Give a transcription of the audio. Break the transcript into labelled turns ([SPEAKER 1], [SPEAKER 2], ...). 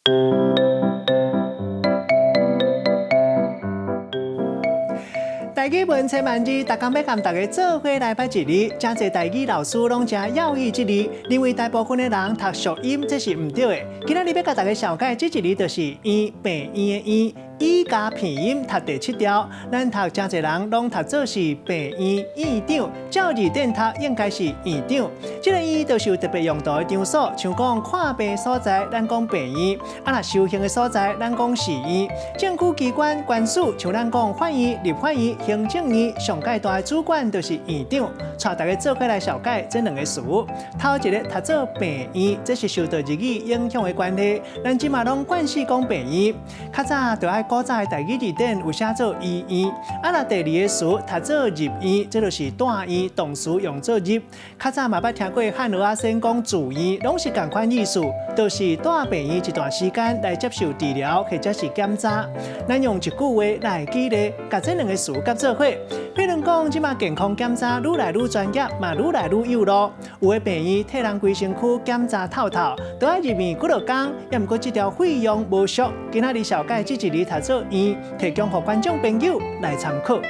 [SPEAKER 1] 台語文千萬字，逐工欲共大家做伙來捌一字，誠濟台語老師攏誠猶豫這字，認為大部分的人讀俗音，這是毋對的。今仔日欲共大家紹介這一字，就是院，病院的院，E 加鼻音讀第七調。咱讀誠濟人攏讀做是病院院長，照字典讀應該是院長。這個院就是有特別用途的場所，像講看病所在，咱講病院；啊若修行的所在，咱講寺院。政府機關官署，像咱講法院、立法院、行政院，上蓋大的主管就是院長。帶大家做伙來紹介這兩個詞。頭一个讀做病院，這是受到日語影響的關係。咱這馬攏慣勢講病院，較早就愛古早的台語字典有寫做醫院。啊，若第二个詞讀做入院，這就是住院，動詞用做入。較早嘛捌聽過漢和阿先講住院，攏是仝款意思，就是住病院一段時間來接受治療或者是檢查。咱用一句話來舉例，共這兩个詞結做伙。比如講，這馬健康檢查愈來愈專業，嘛愈來愈有路。有的病院替人規身軀檢查透透，都愛入院幾落工，猶毋過這條費用無俗。今仔日紹介這一字讀做院，提供予觀眾朋友來參考。